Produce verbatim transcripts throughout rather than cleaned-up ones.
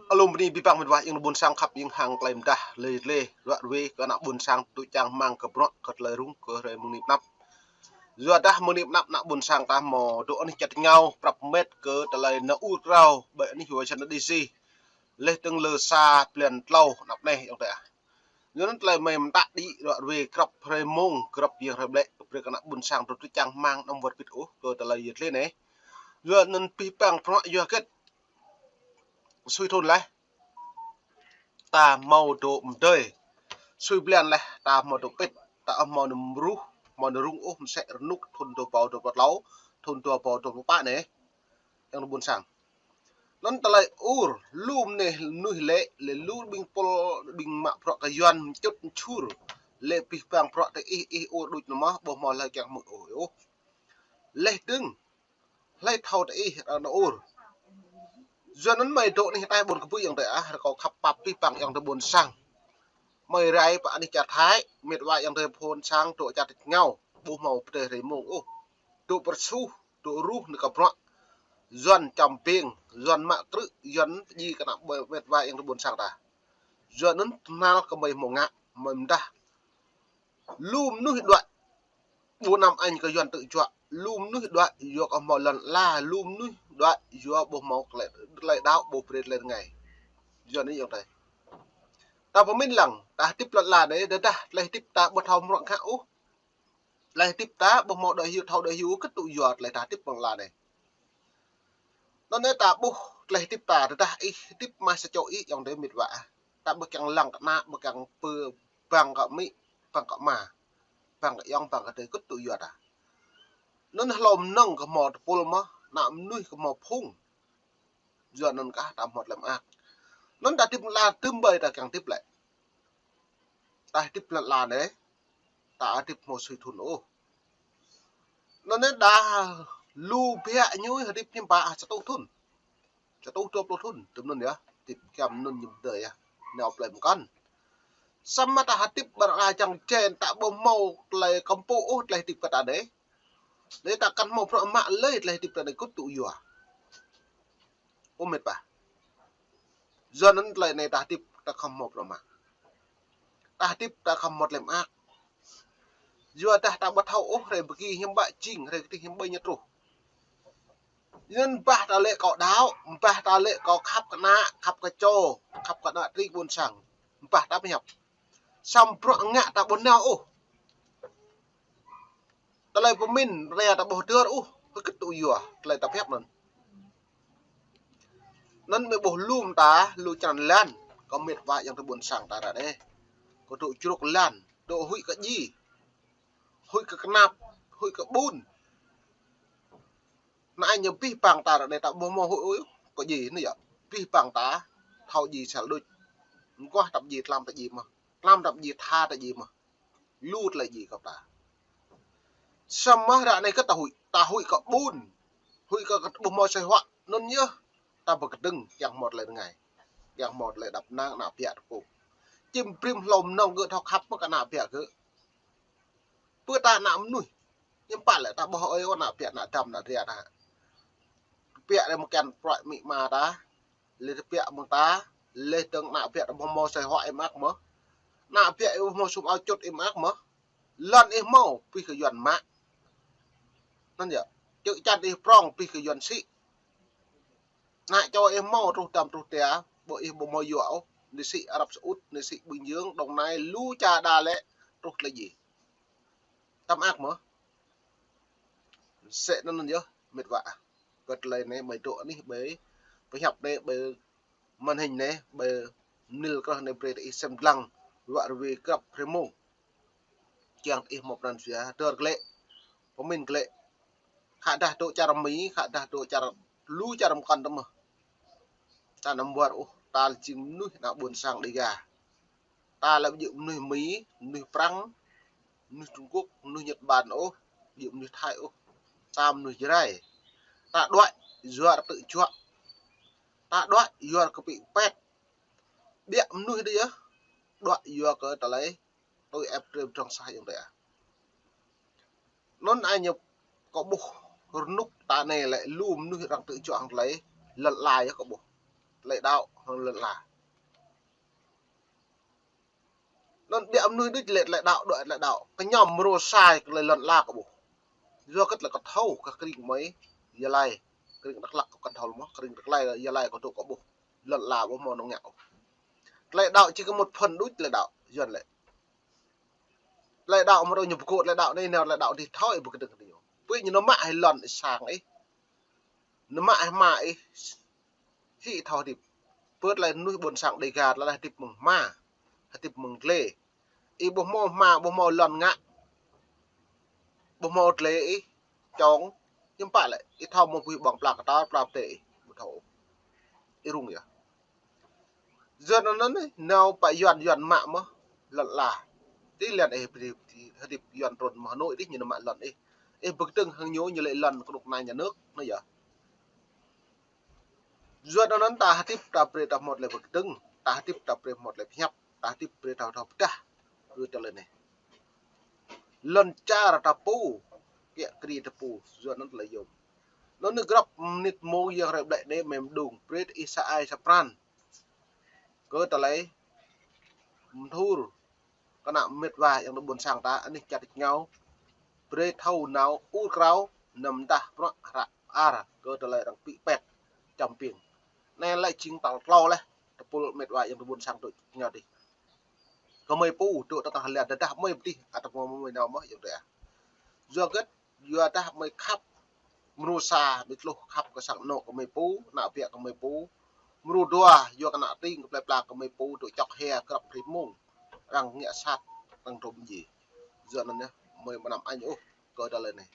Alum bơni abih bang met wa ayŏng adơi ƀôn sang khăp, ayŏng hăng tơlơi mơdah lĕ lĕ ruă ruê kơ ană ƀôn sang tŭ čang rơmang kơ bruă kơ tơlơi rŭng kơ hrơi mơ̆ng anai pơanăp. Yua dah mơ̆ng anai pơanăp ană ƀôn sang ta hmâo dŏ anih čar tơngao prăp met kơ tơlơi nao ur krao ƀơi anih Washington D C. Leh tơ̆ng lơ sa blan klâo anăp anai ayŏng adơi ah. Yua anŭn tơlơi mơi mơtă đĭ ruă ruê grăp hrơi mông, grăp yang hrơi ƀlĕ, brơi kơ ană ƀôn sang tŭ čang rơmang anăm wơr bĭt ôh kơ tơlơi yơh lĕ anai. Yua anŭn abih bang bruă yua hơget sui thun leh ta hmâo dŏ mơdơi. Sui blan leh ta hmâo dŏ pĭt, ta hmâo nao mruh, hmâo nao rŭng ôh mơsĕ rơnŭk thun dua rơbâo dua pluh klâo, thun dua rơbâo dua pluh pă anai, ayŏng adơi ƀôn sang. Anŭn tơlơi ur, lu mơnuih, mơnuih lĕ, lĕ lu ƀing pôl, ƀing mă bruă kơ Yuan mčŭt mčhur, lĕ abih bang bruă tơ ih, ih ur đôč nao mơ̆, ƀu hmâo hlơi kiăng hmư̆ ôh, ôh. Leh tơ̆ng, hlơi thâo tơ ih, arăng nao ur. Yua anŭn mơi dŏ anih ataih ƀôn kơbưi ayŏng adơi ah, rơkâo khăp pap abih bang ayŏng adơi ƀôn sang. Mơi rai pơ anih čar Thái, met wa ayŏng adơi ƀôn sang dŏ čar tơngao, ƀu hmâo pơdơi hrơi mông ôh. Dŏ pơrsuh, dŏ ruh nao kơ bruă. Yuan čăm ping, Yuan mă krư̆, Yuan pơdjai kơ ană ƀơ-, met wa ayŏng adơi ƀôn sang ta. Yua anŭn tơhnal kơ mơi hmâo ngă, mơi mơdah. Lu mơnuih đuaĭ ƀu năm añ kơ Yuan tơjuă. Lu mơnuih đuaĭ yua kơ hmâo lŏn ala, lu mơnuih đuaĭ yua ƀu hmâo tơlơi, tơlơi đaŏ ƀu brơi tơlơi rơngai. Yua anai ayŏng adơi. Ta pơmĭn lăng, ta hơdip lŏn ala anai, tơdah tơlơi hơdip ta ƀu thâo mrŏ ngă ôh. Tơlơi hơdip ta ƀu hmâo đuaĭ hyu, thâo đuaĭ hyu kơ tŭ yua tơlơi ta hơdip lŏn ala anai. Anŭn anai ta ƀuh tơlơi hơdip ta, tơdah ih hơdip mă sa čô ih ayŏng adơi met wa. Ta ƀu kiăng lăng kơ ană, ƀu kiăng pơ bang kơ amĭ, bang kơ ama, bang kơ ayŏng, bang kơ adơi kơ tŭ yua ta. Anŭn hlô mơnơ̆ng kơ hmâo tơpul mơ̆, ană mơnuih kơ hmâo phung. Yua anŭn kah ta hmâo tơlơi mơak. Anŭn ta hơdip lŏn ala tơm ƀơi ta kiăng hơdip lĕ. Ta hơdip lŏn ala anai, ta hơdip hmâo sui thun ôh. Anŭn anai dah lu biă ñu hơdip hiư̆m pă sa rơtuh thun. Sa rơtuh dua pluh thun, tơm anŭn yơh, hơdip kiăng anŭn ñu mơdơi yơh. Nao plơi mơkăn. Samơ̆ ta hơdip ƀơi lŏn ala čang čen ta ƀu hmâo tơlơi kơmpŭ ôh tơlơi hơdip kơ ta anai. Anai ta kăn hmâo bruă mă lơi tơlơi hơdip ta anai kơ tŭ yua. Ơ met wa. Yua anŭn tơlơi anai ta hơdip ta khŏm hmâo bruă mă. Ta hơdip ta khŏm hmâo tơlơi mơak. Yua dah ta ƀu thâo ôh hrơi pơgi hiư̆m pă jing, hrơi kơdih hiư̆m pă ñu truh. Anŭn bah ta lĕ kâo đaŏ, bah ta lĕ kâo khăp kơ ană, khăp kơ čô, khăp kơ ană tring ƀôn sang. Bah ta pơhiăp. Samơ̆ bruă ngă ta ƀu nao ôh. Tơlơi pơmĭn rai ta ƀu hơdơr ôh, hơget tŭ yua, tơlơi ta pơhiăp anŭn. Anŭn mơi ƀuh lu mơta, lu črăn lan, kơ met wa ayŏng adơi ƀôn sang ta ră anai. Kơ dŏ črŭk lan, dŏ huĭ kơ dji, huĭ kơ kơnap, huĭ kơ ƀun. Anai ñu abih bang ta ră anai ta ƀu hmâo huĭ ôh kơ dji anai yơh. Abih bang ta thâo dji sel đôč. Mơguah ta pơdjai, tlam ta djai mơ̆. Tlam ta pơdjai, tha ta djai mơ̆. Lu tơlơi djai kơ ta. Samơ̆ ră anai kơ ta huĭ, ta huĭ kơ ƀun. Huĭ kơ, kơ ƀu hmâo asơi huă, anŭn yơh ta ƀu kơdơ̆ng kiăng hmâo tơlơi rơngai. Kiăng hmâo tơlơi đăp năng ană biă tơpŭ. Čim brĭm hlô mơnơ̆ng gơ̆ thâo khăp mơ̆ kơ ană biă gơ̆. Pơ ta ană mơnuih. Hiư̆m pă lĕ ta ƀuh ơi ană biă, ană dăm, ană dra ta. Biă lĕ mơkăn prăk amĭ ama ta. Lĕ biă mơ̆ng ta, lĕ tơ̆ng ană biă ta ƀu hmâo asơi huă ih mơak mơ̆. Ană biă ih ƀu hmâo sum ao čŭt ih mơak mơ̆. Lŏn ih hmâo, pih kơ Yuan mă. Anŭn yơh, čư̆ čan ih prŏng, pih kơ Yuan sĭ. Ană čô ih hmâo truh dăm truh tê, ƀu ih ƀu hmâo yua ôh, nao sĭ Arab Saudi, nao sĭ Bình Dương, Đồng Nai, lu čar đa lĕ, truh tơlơi djai. Ta mơak mơ̆. Sĕ anŭn anŭn yơh, met wa. Kơ tơlơi anai mơi dŏ anih ƀơi, pơhiăp anai ƀơi màn hình anai, ƀơi mơnil krah anai brơi ta ih sem lăng, ruă ruê grăp hrơi mông. Kiăng ta ih hmâo pran jua, dơr glaĭ, pơmĭn glaĭ. Khă dah dŏ čar Mi, khă dah dŏ čar lu čar mơkăn tơ mơ̆. Ta anăm wơr ôh, ta lĕ jing mơnuih ană ƀôn sang Đêga. Ta lĕ ƀu djơ̆ mơnuih Mi, mơnuih Prăng, mơnuih Trung Quốc, mơnuih Nhật Bản ôh, ƀu djơ̆ mơnuih Thái ôh. Ta mơnuih Jrai. Ta đuaĭ yua tơjuă. Ta đuaĭ yua kơ pĭ pet. Biă mơnuih dih yơh. Đuaĭ yua kơ tơlơi tui ĕp drơi pơdrŏng sah ayŏng adơi ah. Anŭn anai ñu kâo ƀuh rơnŭk ta anai lĕ lu mơnuih arăng tơjuă hăng tơlơi lŏn ala yơh kâo ƀuh. tơlơi đaŏ hăng lŏn ala. Anŭn ƀiă mơnuih đôč lĕ tơlơi đaŏ, đuaĭ tơlơi đaŏ. Kơ ñu mrô sai kơ tơlơi lŏn ala kơ ƀuh. Yua kơ tơlơi kơ thâo kơ krĭng mơi, Gia Lai, krĭng Dak Lak kơ kăn thâo mơ̆, krĭng Dak Lai, Gia Lai kơ dŏ kơ ƀuh. Lŏn ala ƀu hmâo nao ngă ôh. Tơlơi đaŏ či kơ một phần đôč tơlơi đaŏ, Yuan lĕ. Tơlơi đaŏ mơ̆ rô ñu pơkŏ tơlơi đaŏ anai, nao tơlơi đaŏ dih thâo ih pơkơdơ̆ng kơ ñu. Pui ñu nao mă hĭ lŏn ih sang ih. Nao mă hĭ hma ih. Hĭ thâo hơdip. Pơ tơlơi mơnuih ƀôn sang Đêga tơlơi hơdip mơ̆ng hma. Hơdip mơ̆ng glai. Ih ƀu hmâo hma, ƀu hmâo lŏn ngă. Ƀu hmâo glai ih čong. Hiư̆m pă lĕ, ih thâo mơ̆ pui ƀơ̆ng pla kơtar, pla pơtê ih. Ƀu thâo. Ih rŭng yơh. Yua anŭn anai, nao pơ Yuan, Yuan mă mơ̆ lŏn ala. Tui lĕ ih hơdip, hơdip Yuan trŭn mơ̆ Hà Nội tih ñu nao mă lŏn ih. Ih pơkơdơ̆ng hăng ñu, ñu lĕ lŏn kơnuk kơna nhà nước, anai yơh. Yua anŭn ta hơdip ta brơi ta hmâo tơlơi pơkơdơ̆ng, ta hơdip ta brơi hmâo tơlơi pơhiăp, ta hơdip brơi ta thâo pơdah. Kơ tơlơi anai. Lŏn čar ta pô, kiă kriê ta pô, yua anŭn tơlơi yôm. Anŭn anai grăp mơnit mông yơh rai ƀlĕ anai mơ̆ng mơđung, brơi ih sa ai sa pran. Kơ tơlơi mơthur, kơ ană mĕt wa ayŏng adơi ƀôn sang ta, anih čar tač rơngiao. Brơi thâo nao ur krao, năm dah bruă hră ar, kơ tơlơi arăng pĭ pĕt, čăm piêng. Anai lĕ jing tal klâo laih, tơpul mĕt wa ayŏng adơi ƀôn sang dŏ rơngiao dih. Kơ mơi pô, dŏ tơtah lĕ tơdah mơi pơdih, atâo mơi nao mơ̆ ayŏng adơi ah. Yua hơget, yua dah mơi khăp, mrô sa, mơi tơluh khăp kơ sang anŏ kơ mơi pô, ană ƀiă kơ mơi pô. Mrô dua, yua kơ ană tring kơ plơi pla kơ mơi pô, dŏ čŏk hia, grăp hrơi mông. Arăng ngă sat, arăng trôm ji. Yua anŭn yơh, mơi mơnam añ ôh, kơ tơlơi anai.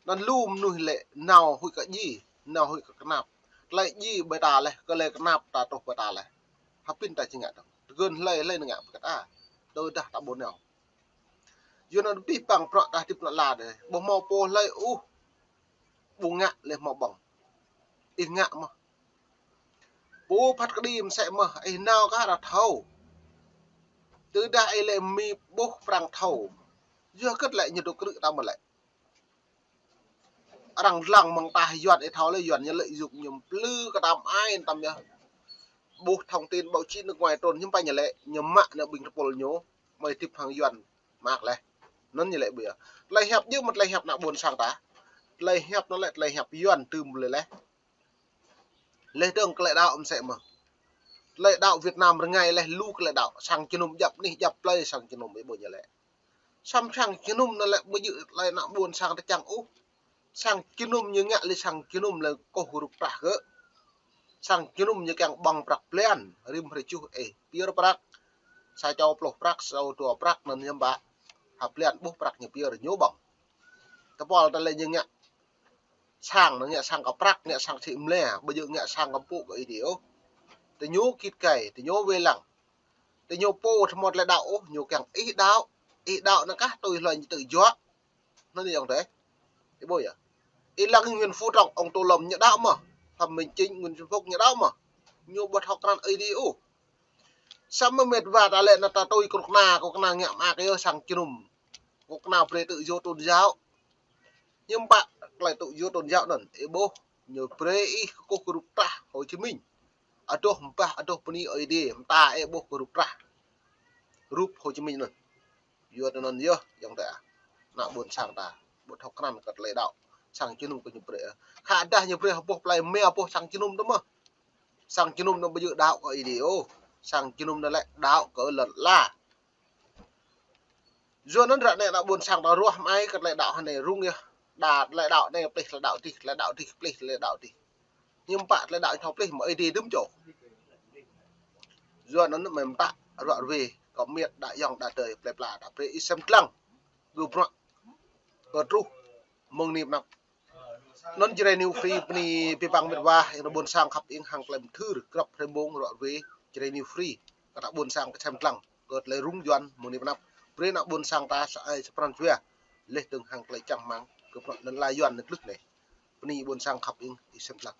Anŭn lu mơnuih lĕ nao huĭ kơ djai, nao huĭ kơ kơnap. Tơlơi djai ƀơi ta laih, kơ tơlơi kơnap ta truh ƀơi ta laih. Hơpĭn ta či ngă dơ̆ng. Tơgơ̆n hlơi hlơi nao ngă pơkơt a. Tơdah ta ƀu nao. Yua anŭn abih bang bruă ta hơdip lŏn ala anai. Ƀu hmâo pô hlơi ôh. Ƀu ngă lĕ hmâo ƀơ̆ng. Ih ngă mơ̆. Pô phat kơđi mơsĕ mơ̆. Ih nao kah arăng thâo. Tơdah ih lĕ mĭ ƀuh prăng thâo. Yua hơget lĕ ñu dŏ krư̆ ta mơ̆ lĕ. Arăng lăng mơ̆ng tah Yuan ih thâo lĕ Yuan ñu lĕ yŭk ñu plư kơ tam ai tam yơh. Ƀuh thông tin báo chí nước ngoài trŭn hiư̆m pă ñu lĕ, ñu mă ană ƀing tơpul ñu, mơi hơdip hăng Yuan mă laih. Anŭn ñu lĕ ƀiă. Tơlơi hiăp djơ̆ mơ̆ tơlơi hiăp ană ƀôn sang ta. Tơlơi hiăp anŭn lĕ tơlơi hiăp Yuan tơm lĕ laih. Laih dơ̆ng tơlơi đaŏ mơsĕ mơ̆. Tơlơi đaŏ Việt Nam rơngai laih lu tơlơi đaŏ. Sang jơnum djăp anih djăp plơi sang jơnum ih ƀuh ñu lĕ. Samơ̆ sang jơnum anŭn lĕ ƀu djơ̆ tơlơi ană ƀôn sang ta čang ôh. Sang jơnum ñu ngă lĕ sang jơnum lĕ kơkuh rup prah gơ̆. Sang jơnum ñu kiăng ƀơ̆ng prăk blan, rĭm hrơi tơjuh ih pơyơr prăk. Sa čô pluh prăk, sa čô dua prăk, anŭn hiư̆m pă. Ha blan ƀuh prăk ñu pơyơr ñu ƀơ̆ng. Tơpul tơlơi ñu ngă sang, anŭn ngă sang kơ prăk, ngă sang sĭ mlĕ, ƀu djơ̆ ngă sang kơ pơpŭ kơ Ơi Adai ôh. Tơ ñu git gai, tơ ñu wai lăng. Tơ ñu pô tơmŏt lĕ đaŏ ôh, ñu kiăng ih đaŏ, ih đaŏ anŭn kah tui hlơi ñu tơjuă. Anŭn yơh dêh. Ih ƀuh yơh. Ih lăng Nguyễn Phú Trọng, ông Tô Lâm ñu đaŏ mơ̆. Phạm Minh Chính, Nguyễn Xuân Phúc ñu đaŏ mơ̆. Ñu ƀu thâo krăn Ơi Adai ôh. Samơ̆ mĕt wa ta lĕ anŭn ta tui kơnuk kơna, kơnuk kơna ngă mă kơ yơh sang jơnum. Kơnuk kơna brơi tự do tôn giáo. Hiư̆m pă tơlơi tự do tôn giáo anŭn, ih ƀuh, ñu brơi ih kơkuh kơ rup trah Hồ Chí Minh. Adoh mbah, adoh bơni Ơi Adai, mơta ih ƀuh kơ rup trah. Rup Hồ Chí Minh anŭn. Yua anŭn yơh, ayŏng adơi ah. Ană ƀôn sang ta, ƀu thâo krăn kơ tơlơi đaŏ. Sang jơnum kơ ñu brơi. Khă dah ñu brơi hơpuh plơi mơ̆ hơpuh sang jơnum tơ mơ̆. Sang jơnum anŭn ƀu djơ̆ đaŏ kơ Ơi Adai ôh. Sang jơnum anŭn lĕ đaŏ kơ lŏn ala. Yua anŭn ră anai ană ƀôn sang ta ruah mă ai kơ tơlơi đaŏ hơnai rŭng yơh. Đa tơlơi đaŏ anai plih tơlơi đaŏ dih, tơlơi đaŏ dih plih tơlơi đaŏ dih. Hiư̆m pă tơlơi đaŏ ñu thâo plih mơ̆ Ơi Adai đưm čô. Yua anŭn mơ̆ mơta ruă ruai kơ mĕt đaŏ ayŏng đaŏ adơi plơi pla ta brơi ih sem lăng. Gơ̆ bruă. Gơ̆ truh. Mơ̆ng anai pơ anăp. Anŭn Jrai New Free bơni abih bang mĕt wa, ayŏng adơi ƀôn sang khăp ing hăng tơlơi mơthưr, grăp hrơi mông ruă ruai, Jrai New Free. Kơ ană ƀôn sang kơ sem lăng, kơ tơlơi rŭng Yuan, mơ̆ng anai pơ anăp. Brơi ană ƀôn sang ta sa ai sa pran jua. Laih dơ̆ng hăng tơlơi čang rơmang, kơ bruă lŏn ala Yuan anai glưh anai. Bơni ƀôn sang khăp ing, ih sem lăng.